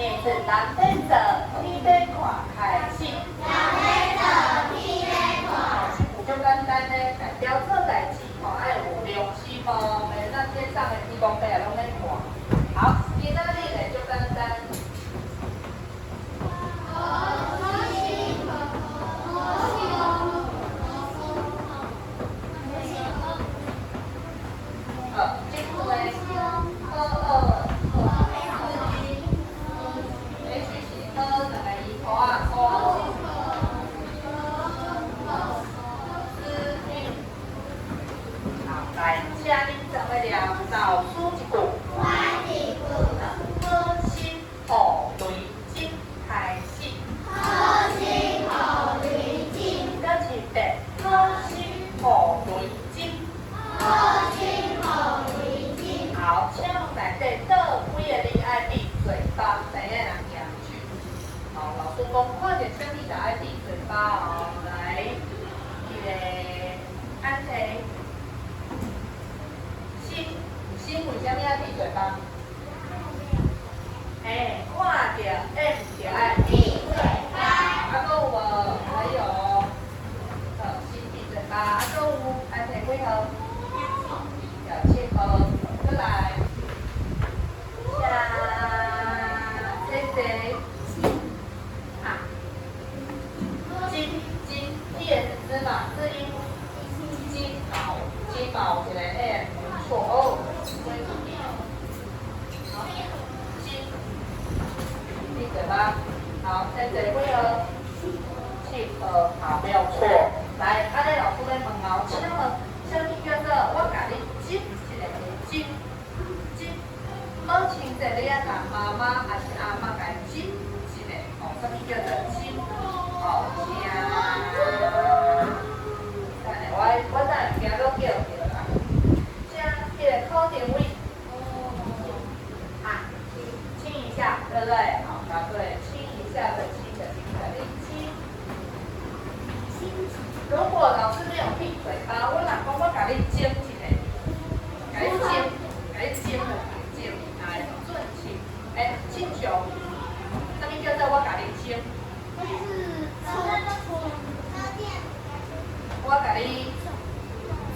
念一次，人咧做，天咧看，開始。人咧做，天咧看。這句足簡單咧，代表做代誌吼，愛有良心哦，袂咱天上的天公伯也攏咧看。好，今仔日咧足簡單。好心好心。好，這句話，好二四一，H 是好兩个字塗仔，好四一。好，來，請恁做伙念老師一句。我一句。好心予雷震開始。好心予雷震。閣一遍，好心予雷震。好心予雷震。好，請問內底佗幾个字愛閉嘴巴，知影人舉手。好，老師講看著啥物就愛閉嘴巴哦。來，彼个安提，心心為啥物愛閉嘴巴？嘿，看著 M 就愛閉嘴巴。啊，閣有無？還有，好，心閉嘴巴，啊，閣有安提幾號？7號，閣來。下，謝謝。啊，金金，T 也是芝麻，字音金毛，金毛一个 M，沒錯哦。好，金，閉嘴巴。好，現在幾號？7號，好，沒有錯。來，按呢老師咧問哦，請問，啥物叫做我共你斟一个斟斟？母親節你愛共媽媽還是阿嬤共斟一个？哦，啥物叫做斟？哦，請。等下，我等下驚閣叫著啦。請彼个考定位。啊，親一下，對不對？好，答對，親一下的親的親的你親。如果老師沒有閉嘴巴，我若講我共你斟一个，共你斟，共你斟的斟，來準親，欸，親像，啥物叫做我共你斟？我共你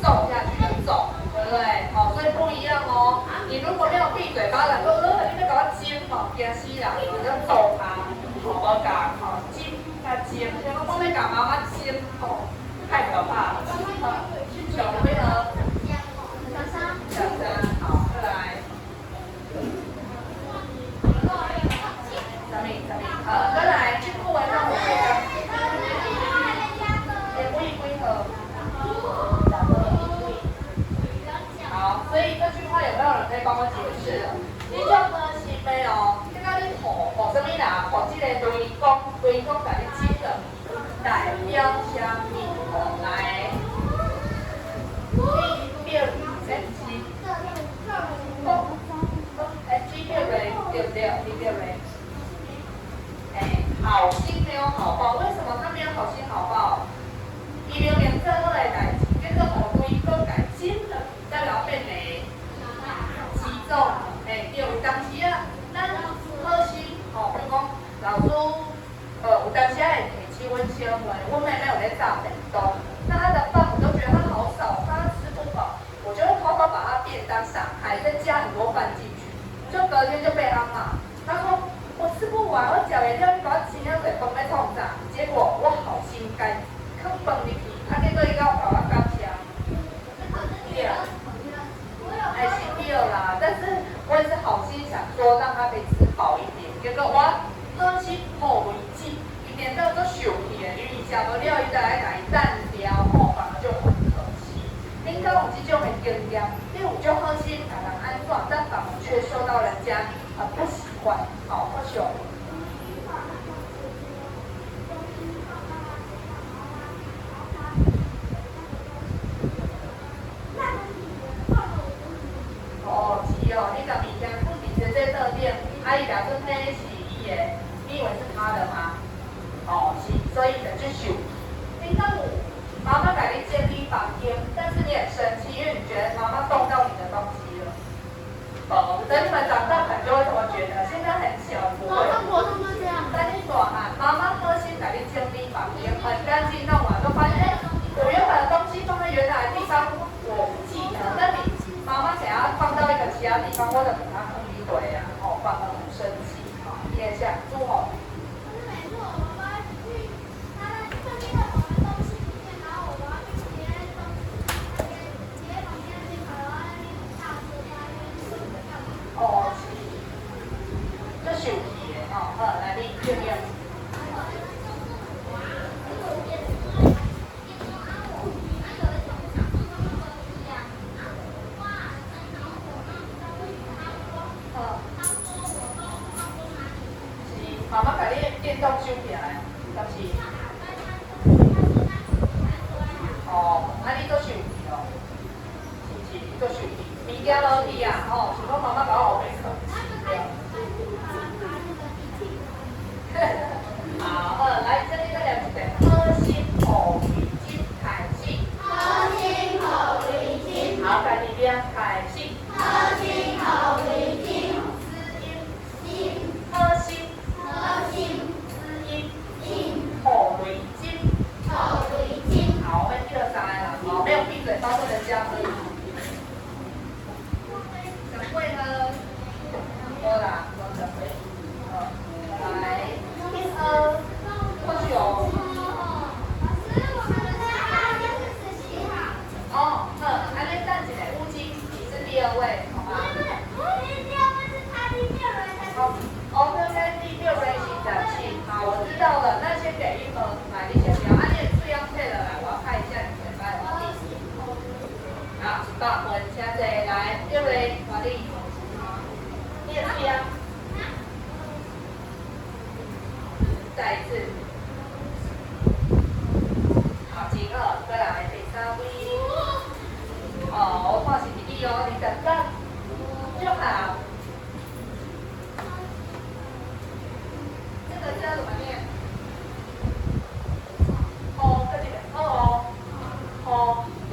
揍下去的揍，對不對？好，所以不一樣哦。你如果沒有閉嘴巴，人說你欲共我斟哦，驚死人，我就揍他，好無共吼，斟共煎，像講我欲共媽媽煎哦，太可怕了。好，親像幾號？小三，好，過來。啥物啥物？好，過來，這句話咱有會講。欸，幾號？12好，所以這句話有沒有人可以幫我解釋的？你足好心的哦，這個你予予啥物人？予這个雷公，雷公共你指的，代表啥物？來，你表欸是，講講欸，指表雷對不對？指表雷。欸，好心沒有好報，為什麼他沒有好心好報？伊明明做好的代誌，結果予雷公共指了，代表變雷擊中。欸，對，有當時啊，咱好心吼，比如講老師，有當時啊會提醒阮小妹，阮妹妹有咧炸便當，那她的飯我都覺得她好少，她吃不飽，我就會偷偷把她便當打開，再加很多飯進去，就隔天就被她罵，她說我吃不完，我食袂了，你共我煎遐濟飯欲創啥？結果我好心共囥飯入去，啊，結果伊閣有共我感謝。對啊，哎，是對啦，但是我也是好心想說讓他可以吃飽一點，結果我好心予雷擊，伊變到足受氣的，因為伊食無了，伊就愛共伊擲掉，吼，反而就很可惜。恁敢有這種的經驗？你有足好心共人按怎，但反而卻受到人家很不喜歡，好不喜歡。哦，是哦，你共物件放佇這桌頂，啊，伊若說那是伊的，你以為是他的嗎？哦，是，所以就去受。恁敢有媽媽共你整理房間，但是你很生氣，因為你覺得媽媽動到你的東西了。哦，等你們長大可能就會這麼覺得，現在很小不會。其他地方，我就共他放伫柜啊，吼，反而很生氣，吼，你會這樣做吼。可是每次我媽媽去，她在放進了某個東西裡面，然後我媽去別的東西，那邊別的房間那邊跑，然後那邊很大聲，在那邊說你在幹嘛？哦，是，足受氣的吼，好，來你靜靜。是，媽媽共你電動收起來，敢是？哦，啊你足受氣哦，是毋是？你足受氣，物件落去啊，吼，想講媽媽共我烏白囥。對。好，好，來，這裡再念一遍，好心予圍巾開始。好心予圍巾。好，家己念開始。好心予圍巾。子音。心。好心。好心。子音。心。予圍巾。予圍巾。好，我們第二三個啦，好，沒有閉嘴巴不能加可以。十八號，好啦，攏18，好，來，一二，過去哦。老師，我們的47號。哦，好，按呢等一下，烏雞，你是第二位，好嗎？不是，第二位是他第六人才是。哦，哦，剛剛第六位是17，好，我知道了，那先給一分，來，你先不要，啊，你的喙癢退了來，我要看一下你嘴巴的意思。好，100分，請坐，來，六位，華麗，你的喙癢，再一次，好，真好，再來第三位，哦，我看是你哦，28，就好。這個叫怎麼念？哦，這個好哦，哦，我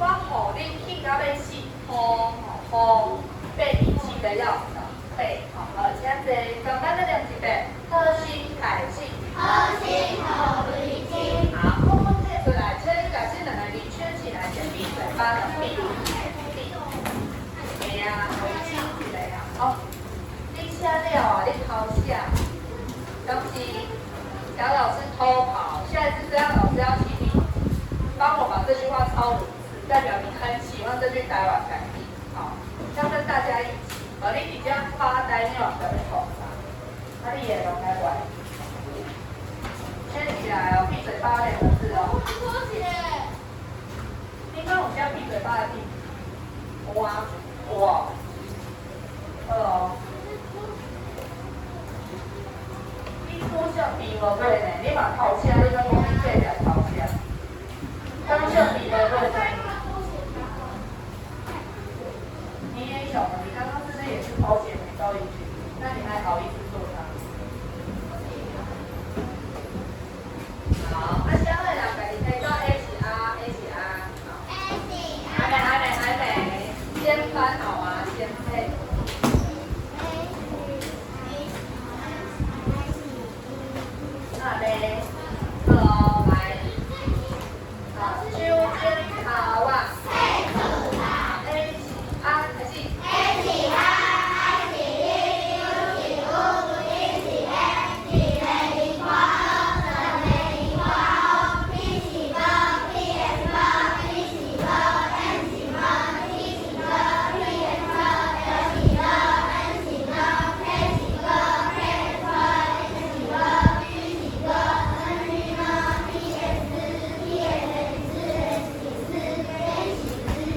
予你氣到欲死，哦哦，被你氣得要死，被，好，好，請坐，簡單再念一遍，好心開始。好心予圍巾。好，空空貼出來，請你共這兩个字圈起來，先閉嘴巴的閉，閉，對啊，圍巾一個啊，哦，你寫了啊，你偷寫，敢是小老師偷跑，下一次這樣老師要請你幫我把這句話抄5次，代表你很喜歡這句台灣台語，好，要跟大家一起，無你佇遮發呆，你嘛毋知欲創啥，啊你會攏來玩，圈起來哦，閉嘴巴兩個字哦。拖鞋。你敢有寫閉嘴巴的閉？有啊，有哦，好哦。你拄則閉無過呢？你嘛偷寫，你閣講你隔壁偷寫，剛則閉無過呢？你也曉得，你剛剛是不是也是偷寫沒抄進去？那你還好意思說他？好，啊，下位人家己提到 H R H R，好，還沒還沒還沒，先翻好嗎？先配。那咧，好來，好，手指頭啊，H R 開始。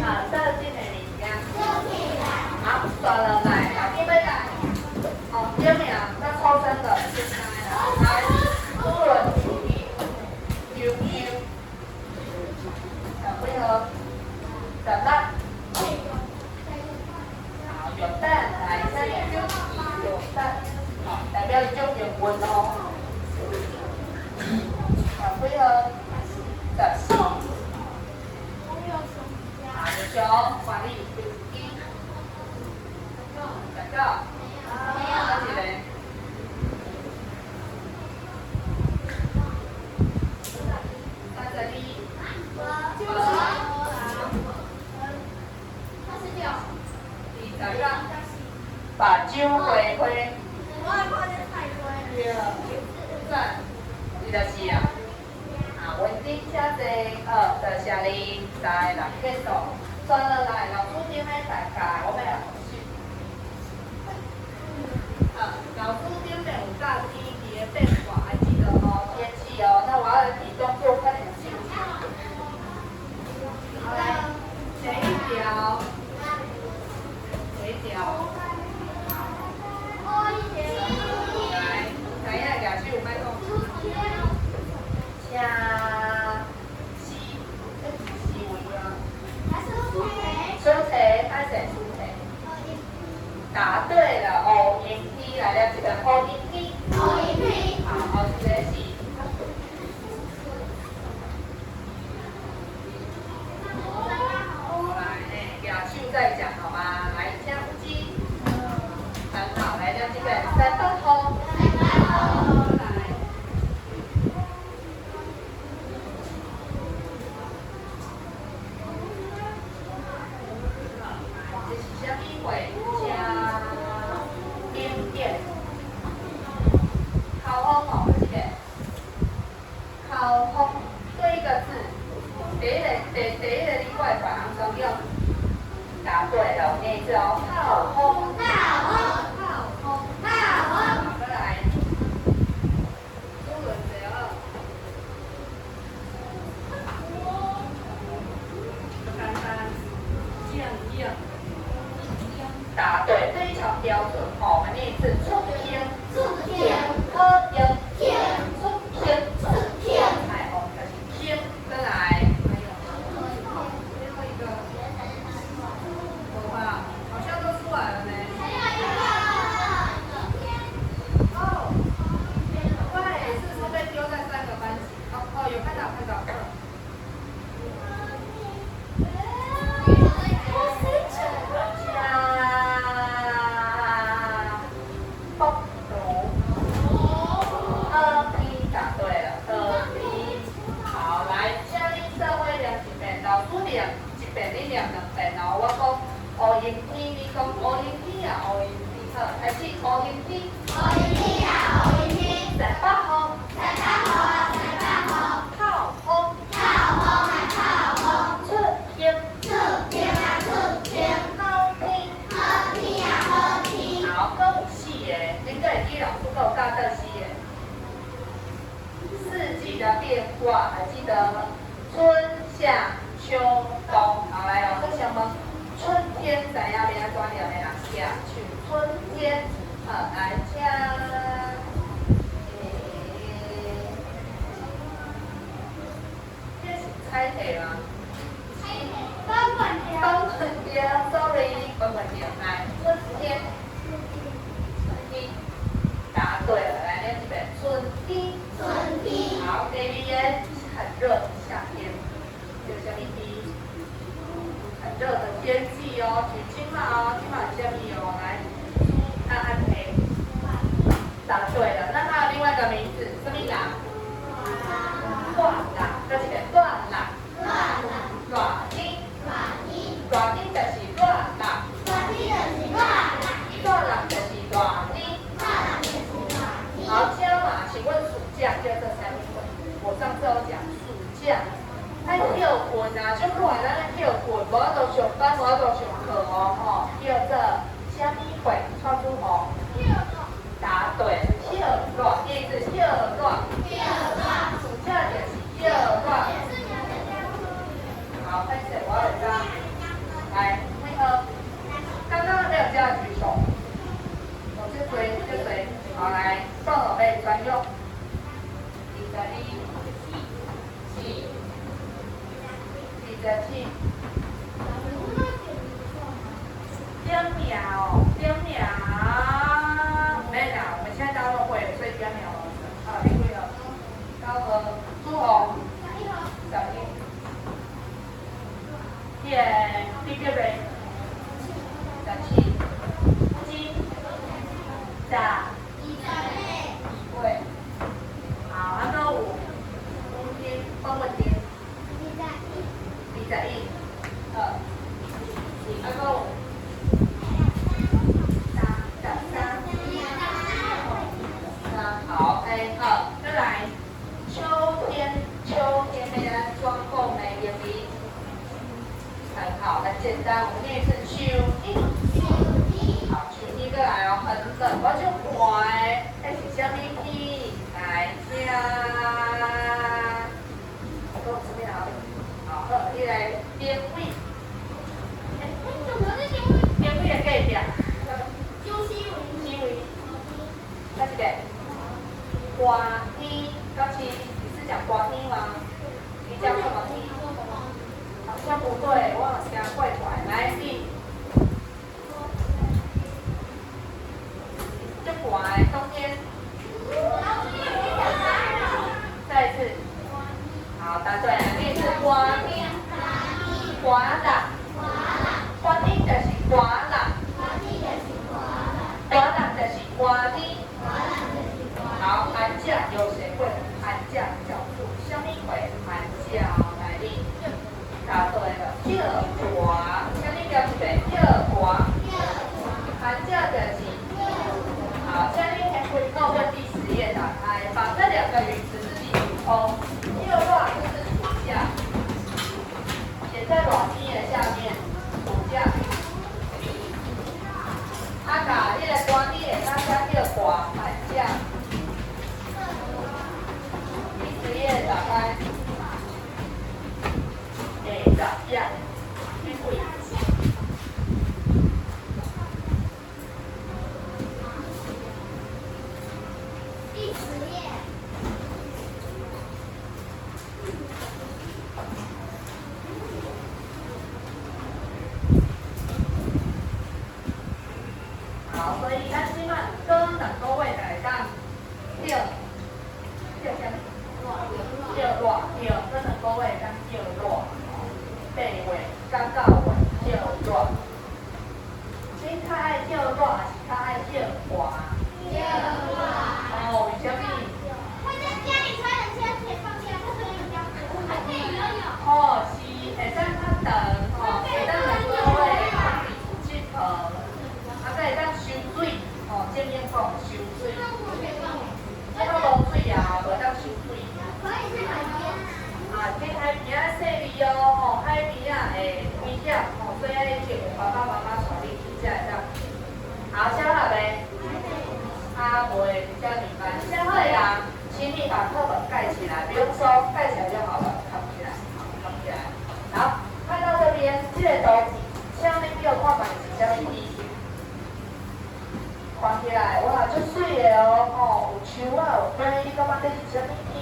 好，這這個物件。好，煞落來，老師欲來。哦，點名，咱抽三個，先來啦，來，朱倫 Q Q，十幾號？16。好，永蛋，來，請你 Q 永蛋，好，代表你足幸運哦。十幾號？14。好，就歡喜一，19，啊一個。32， 26。 29。目睭花花。對，讚，24啊。啊，文丁遮濟，好，多謝你，再來結束。轉落來，老師點來大家，我欲來複習。好，老師頂面有教天氣的變化，還記得哦，天氣哦。那我要來提動作，看你們記不記得？好，來，前一條，前一條。來，知影舉手，莫講。請四，四位啊。出題，歹勢出題。答對了，烏蠅天，來了一個烏蠅天。好，後一個是。來，舉手再講好嗎？來，請有志。很好，來念這個西北風。來。這是啥物話？請點點。口風哦，這是個。口風，對一個字。第一個，第一個你過來別人雙用。答對了，我念一次哦，口風。口風。好，再來。朱倫誰啊？簡單，正樣。答對，非常標準哦。我們念一次，出天，出天，好用，天，出天，出天，哎哦，就是天，再來，還有，最後一個，我吧，好像都出來了呢。哦，對，是不是被丟在三個班級？哦哦，有看到看到。加北如，二 P 答對了，二 P。好，來，請恁做伙念一遍，老師念一遍，你念兩遍哦。我講烏蠅天，你講烏蠅天啊，烏蠅天，好，開始烏蠅天。西北風。口風。出天。好天。好，閣有四個，恁閣會記老師閣有教倒四個？四季的變化還記得嗎？春夏秋冬。好，來，老師先問，春天知影欲按怎念的人舉手。春天，好，來，請，這是彩題嗎？關門條，sorry，關門條，來，春天，春天，答對了，來念一遍，春天。好，第二個很熱，夏天，有啥物天？很熱的天氣哦，像這馬哦，這馬是啥物哦？來，安安培，答對了，那它有另外一個名字，啥物人？熱人，再一個熱人，熱天，熱天就是熱人，熱人就是熱天。好，請嘛，請問暑假叫做啥物話？我上次有講暑假愛歇睏啊，足熱，咱愛歇睏，無法度上班，無法度上課哦，吼，叫做啥物話？蔡主紅。答對，歇熱，念一次歇熱。暑假就是歇熱。好，開始，我要來。來，那個，剛剛沒有叫舉手。我這誰？這誰？好，來，雙手背專用。22、四、27。點名哦，點名，沒啦，我們現在大家都會，所以點名了。啊，你幾號？9號，朱紅。11。耶，第幾個？17。冷，我足寒的，彼是啥物天？來聽。講啥物好？好，好，你來邊位。邊位的隔壁。四位。哪一個？寒天，高七，你是講寒天嗎？你講什麼天？好像不對，我好像怪怪。來，你。足寒的冬天。再一次。好，答對了。你是寒天。寒冷。寒天就是寒冷。寒冷就是寒天。好，寒假有誰會寒假叫做啥物鬼？寒假來你答對了，叫寒，請你念一遍，叫寒。寒假就是。好，請你先開課本第10頁打開，把這兩個語詞自己補充。熱熱就是暑假，寫在熱天的下面，暑假。啊，共彼個寒天會當寫叫寒寒假。第10頁打開，第10頁，邊位？第10頁。好，所以咱這擺講兩個月就會當叫叫啥物？叫熱，對，這兩個月會當叫熱，8月甲9月叫熱。你較愛叫熱，還是較愛叫寒？叫熱。哦，為啥物？會在家裡吹冷氣，可以放假，可以還可以游泳。哦，是，會當較長吼，會當兩個月較佇厝𨑨迌，啊，閣會當收水，吼，正面講收水。這較無水啊，無當收水。可以去海邊。啊，去海邊仔細膩哦，吼，海邊仔會危險，吼，所以愛叫爸爸媽媽帶你去才會當去。好，寫好未？啊，未，遮爾慢。寫好的人，請你把課本蓋起來，不用收，蓋起來就好了，蓋起來，好，蓋起來。好，看到這邊，這個圖，請你叫看覓是啥物天？看起來哇，足媠的哦，吼，有樹仔，有花，你感覺這是啥物天？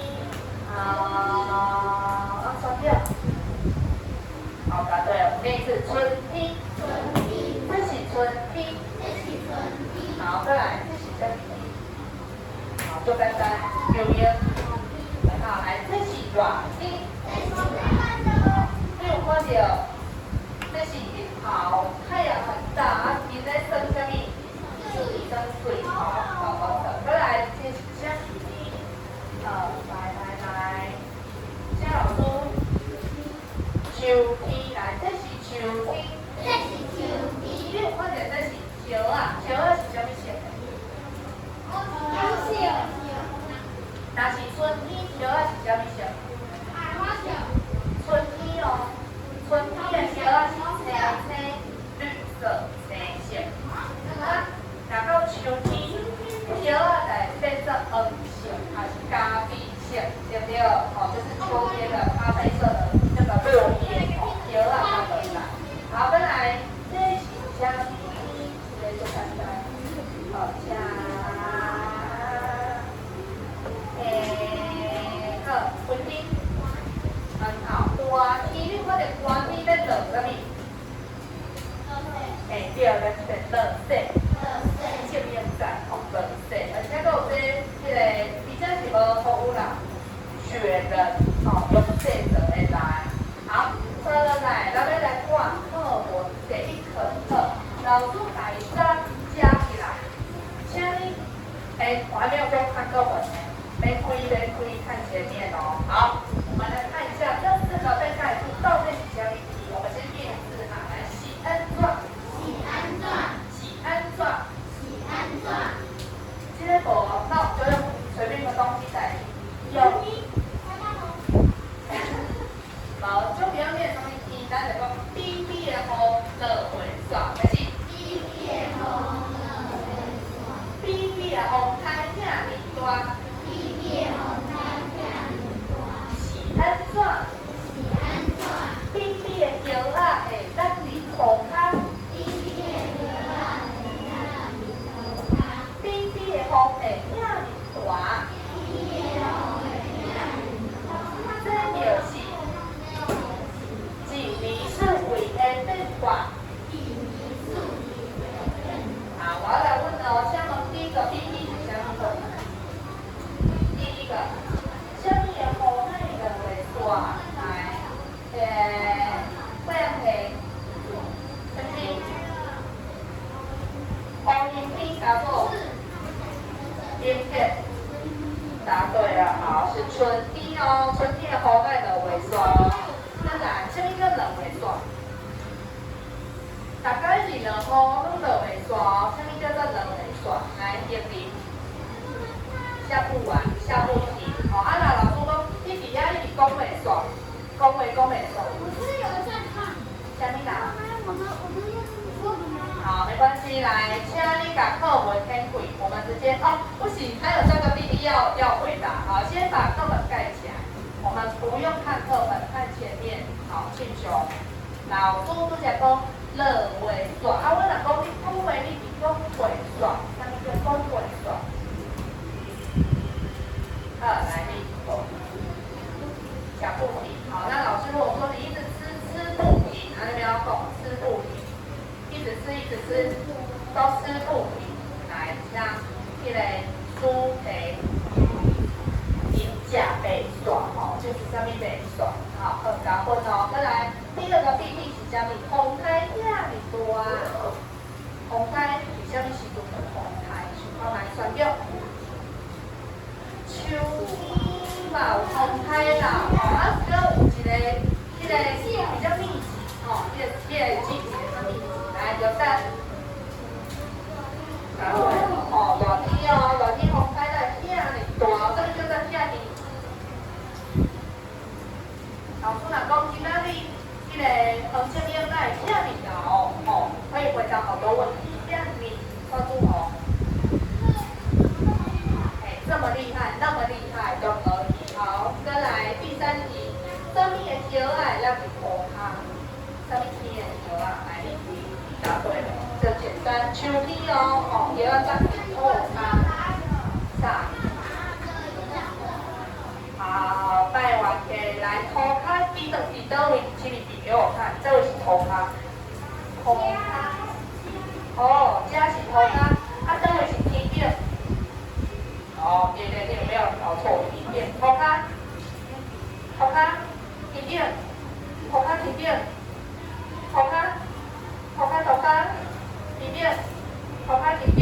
啊，啊，刪掉。好，答對了，念一次，春天。春天。這是春天。這是春天。好，再來，這是啥物天？好，足簡單，秋天。好，來，這是熱天。你有看到？這是日頭，太陽很大，啊，伊咧耍啥物？耍水吼，好好好。再來，這是啥物天？來來來，請老師。秋天來，這是秋天。這是秋天。你有看到這是葉仔？葉仔是啥物色的？黃色。若是春天，葉仔是啥物色？黃色。春天哦，春天的葉仔是青青綠色青色。啊，若到秋天，葉仔就會變做黃色，還是咖啡色，對不對？哦，就是秋天的咖啡色的那個落葉，哦，葉仔較落來。好，再來，這是啥物天？這個足簡單。好，請。好，春天，很好。寒天，你看著寒天欲落啥物？對，來一遍落雪。正面在吼落雪，而且閣有這彼個，伊這是無雨啦，雪人吼，用雪做的來。好，再落來，咱欲來看課文第一課課，老師共伊加加起來，請你，我還沒有說看課文呢，免開免開，看前面哦。好，我們來看一下這四個被蓋住到底是啥物字。我們先念一次哈，來，是按怎？是按怎？是按怎？是按怎？這個無，那我們就用隨便一個東西代替。用。無，就不要念啥物天，咱就講滴滴的雨落花煞，開始。滴滴的雨落花煞。答錯。陰天。答對了，好，是春天哦，春天的雨該落袂煞。再來，啥物叫落袂煞？逐家是落雨攏落袂煞，啥物叫做落袂煞？來，葉林。下不完，下不停。哦，啊，若老師講，你佇遐一直講袂煞，講話講袂煞。我是有在看。啥物啦？我好，沒關係，來，請你共課文掀開，我們直接哦，不行，還有這個弟弟要回答，好，先把課本蓋起來，我們不用看課本，看前面，好，慶雄，老師拄才講落袂煞，啊，我若講你講話，你是講袂煞，啥物叫講袂煞？好，來，你講不停，好，那老師如果說你一直吃吃不停，啊，那邊要講吃不停。一直吃，一直吃，都吃不停。來，像這個蘇培，伊食袂煞吼，就是啥物袂煞，好，好加分哦。再來，第二個比例是啥物？風颱遐爾大，風颱是啥物時陣有風颱？想看覓選擇？秋天嘛有風颱啦，吼，啊，閣有一個，彼個比較密集，吼，彼個季節較密集。來，劉三，答對了，吼，熱天哦，熱天風颱來遐爾大，啥物叫做遐爾？老師若講今仔日彼個黃正英哪會遐爾𠢕，吼，可以回答好多問題。遐爾，抓住哦。哎，這麼厲害，那麼厲害都可以。好，再來第三題，啥物的葉仔會落佇塗跤？啥物天的葉仔？來，你答對了，這簡單。秋天哦，哦，葉仔長佇塗跤。啥？好，拜完客來塗跤，佇佗佇佗位？請你比給我看，這位是塗跤。塗跤。哦，這是塗跤，啊，佗位是天頂？哦，對對對，沒有搞錯，天頂塗跤，塗跤，天頂，塗跤天頂，塗跤，塗跤塗跤，天頂，塗跤天頂。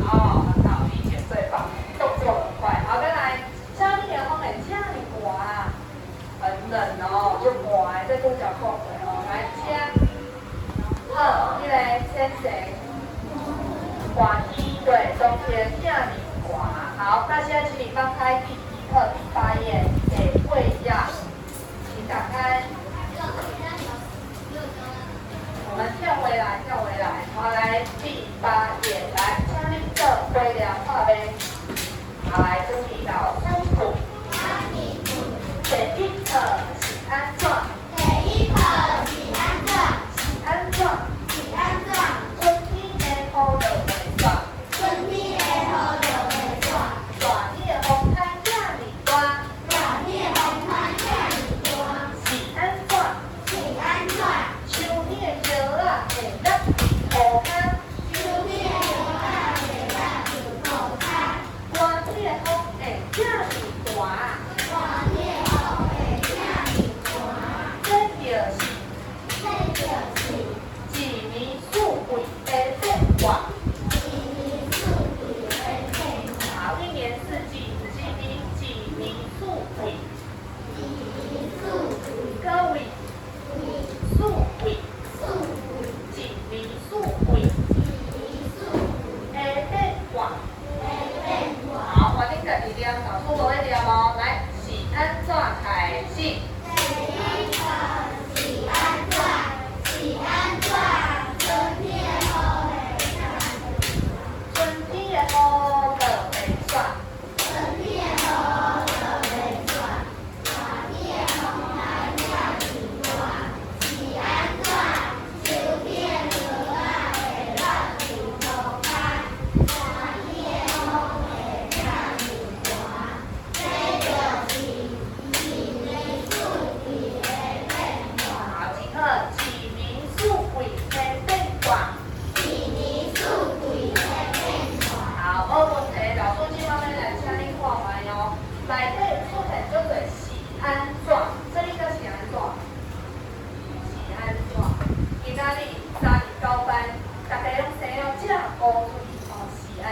哦，很好，理解最棒，動作很快。好，再來，啥物的風會遮爾寒？很冷哦，就寒，這拄才講過哦。來，請，好，彼個先生，寒天對，冬天遮爾寒。好，那現在請你翻開第一課第八頁，給會呀，請打開。我們跳回來，跳回來，好，來第八頁，來，請你做回了看覓。好，來，注意到辛苦。第一課是按怎？第一課是按怎？是按怎？是按怎？春天的雨落袂煞。春天的雨落袂煞。熱天的風颱遮爾大。熱天的風颱遮爾大。是按怎？是按怎？秋天的葉仔會落佇塗跤。秋天的葉仔會落佇塗跤。寒天的風會遮爾寒。寒天的風會遮爾寒。這就是這就是一年四季的變化。一年四季的變化。好，一年四季，仔細聽，一年四季。一年四季。各位，四季。四季。一年四季。一年四季的變化。的變化。好，我恁家己念，老師無咧念哦。來，是按怎開始？第一課是按怎？是按怎？春天的雨會春天的雨落袂煞。春天的雨落袂煞。熱天的風颱遮爾大。是按怎？秋天的葉仔會落佇塗跤。寒天的風會遮爾寒。這就是一年四季的變化。好，幾課一年四季的變化。一年四季的變化。好，無問題。老師這擺欲來請恁看覓哦。內底出現足濟是按怎？啥物叫是按怎？是按怎？今仔日三二九班，逐家攏生了這烏喙，哦，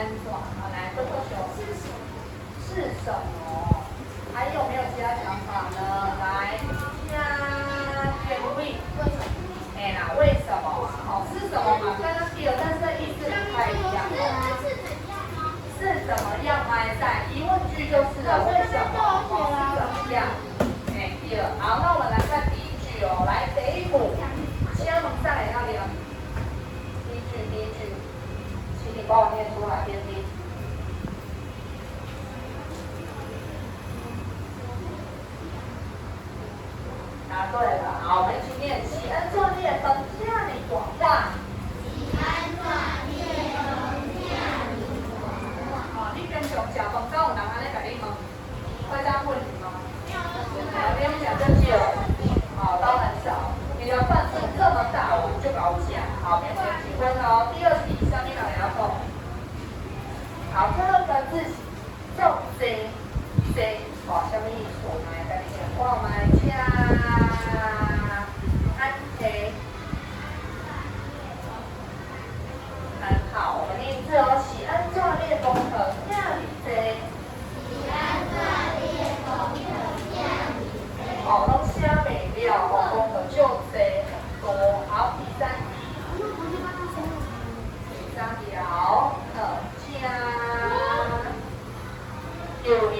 按怎？好，來，多多說。是什麼？還有沒有其他想法呢？來，加天位。哎啦，為什麼？哦，是什麼嘛？剛剛對，但是意思不太一樣。是怎麼樣？嘛在疑問句就是了，為什麼？哦，是怎麼樣？哎，對。好，那我們來看第一句哦。來，第一步，請問啥會曉念？第一句，第一句，請你幫我念出來，邊聽。答對了，好，我們一起念：是按怎你的飯這麼大碗？是按怎你的飯這麼大碗？哦，你平常食飯，敢有人按呢共你問？會這樣問你嗎？你們食這少，哦，都很少。你的飯怎麼這麼大碗就𠢕食？好，變成幾分哦？第二題，下面兩個講。好，這個字是做濟濟，哦，什麼意思？來，家己想看覓，請安提。很好，我們念一次哦。是按怎你的功課這麼濟？是按怎你的功課這麼濟？哦，攏寫袂了，哦，功課就濟很多。好，第三題。第三條，好，請柳蓮。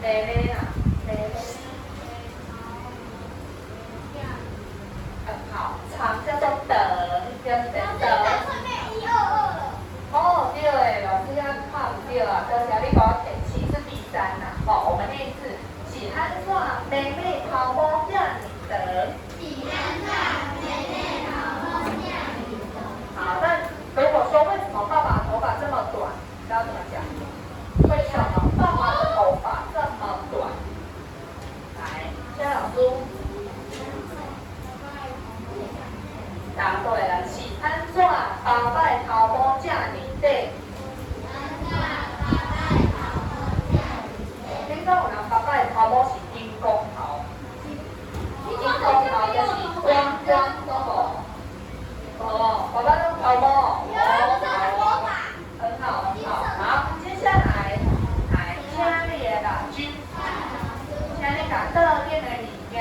妹妹啊，妹妹。很好，長叫做等，對不對？等。哦，對嘞，老師要看對啊，多謝你幫我提醒，是第三啦。好，我們念一次，是按怎妹妹頭毛這麼長？是按怎妹妹頭毛這麼長？好，那如果說為什麼爸爸頭髮這麼短，你知道怎麼講？為什麼爸爸的頭髮這麼短？來，謝老師。答對了，是按怎爸爸的頭毛這麼短？聽講有人爸爸的頭毛是金光頭，金光頭就是光光都無。哦，爸爸攏頭毛。很好，很好。好，接下來，來，請你的目睭，請你共桌頂的物件。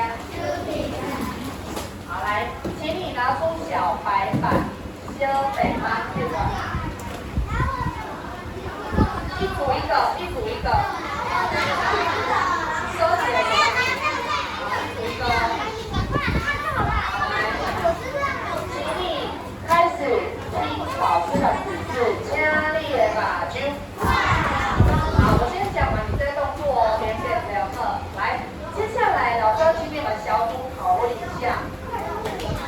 好，來，請你拿出小白板，小白板，這個。一組一個，一組一個。收起來。一組一個。請你開始聽老師的指示，請你的目睭。好，我先講完，你再動作哦，連線沒有課。來，接下來老師要請你們小組討論一下。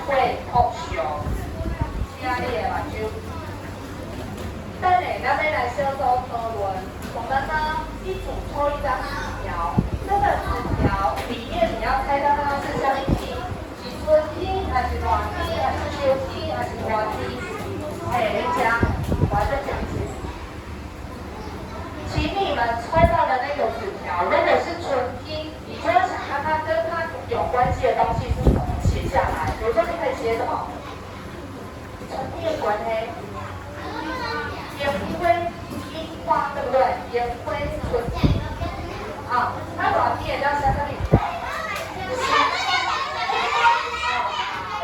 會哭笑，請你的目睭。等下，咱欲來小組討論。我們呢，一組抽一張紙條，這個紙條裡面你要猜到它是啥物天，是春天還是熱天，還是秋天，還是熱天？哎，人家，我還在講一次。請你們抽到的那個紙條，如果是春天，你就要想看看跟它有關係的東西是什麼，寫下來。比如說，你可以寫什麼？春天的關係，櫻花，櫻花對不對？櫻花春天。啊，那熱天要寫啥物？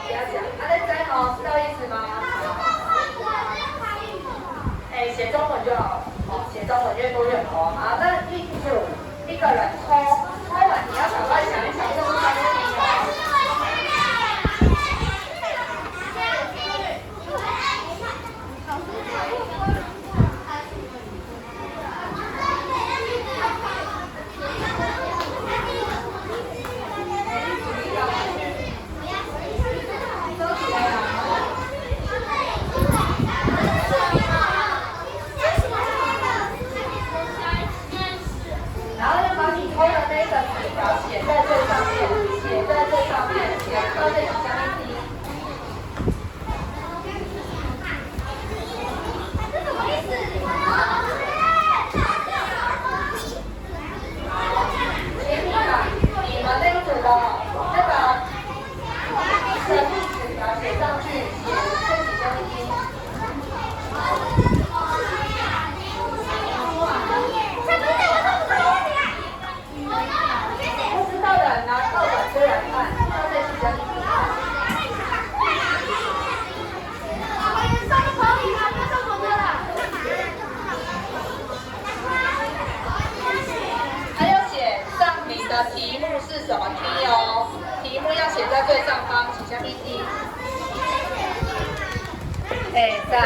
不要講，啊，你知吼，知道意思嗎？哎，寫中文就好，哦，寫中文越多越好啊。那一組一個人抽，抽完你要趕快想一想，這是啥物哦。然後要把你抽的那的題目是什麼題哦？題目要寫在最上方，是啥物題？會使。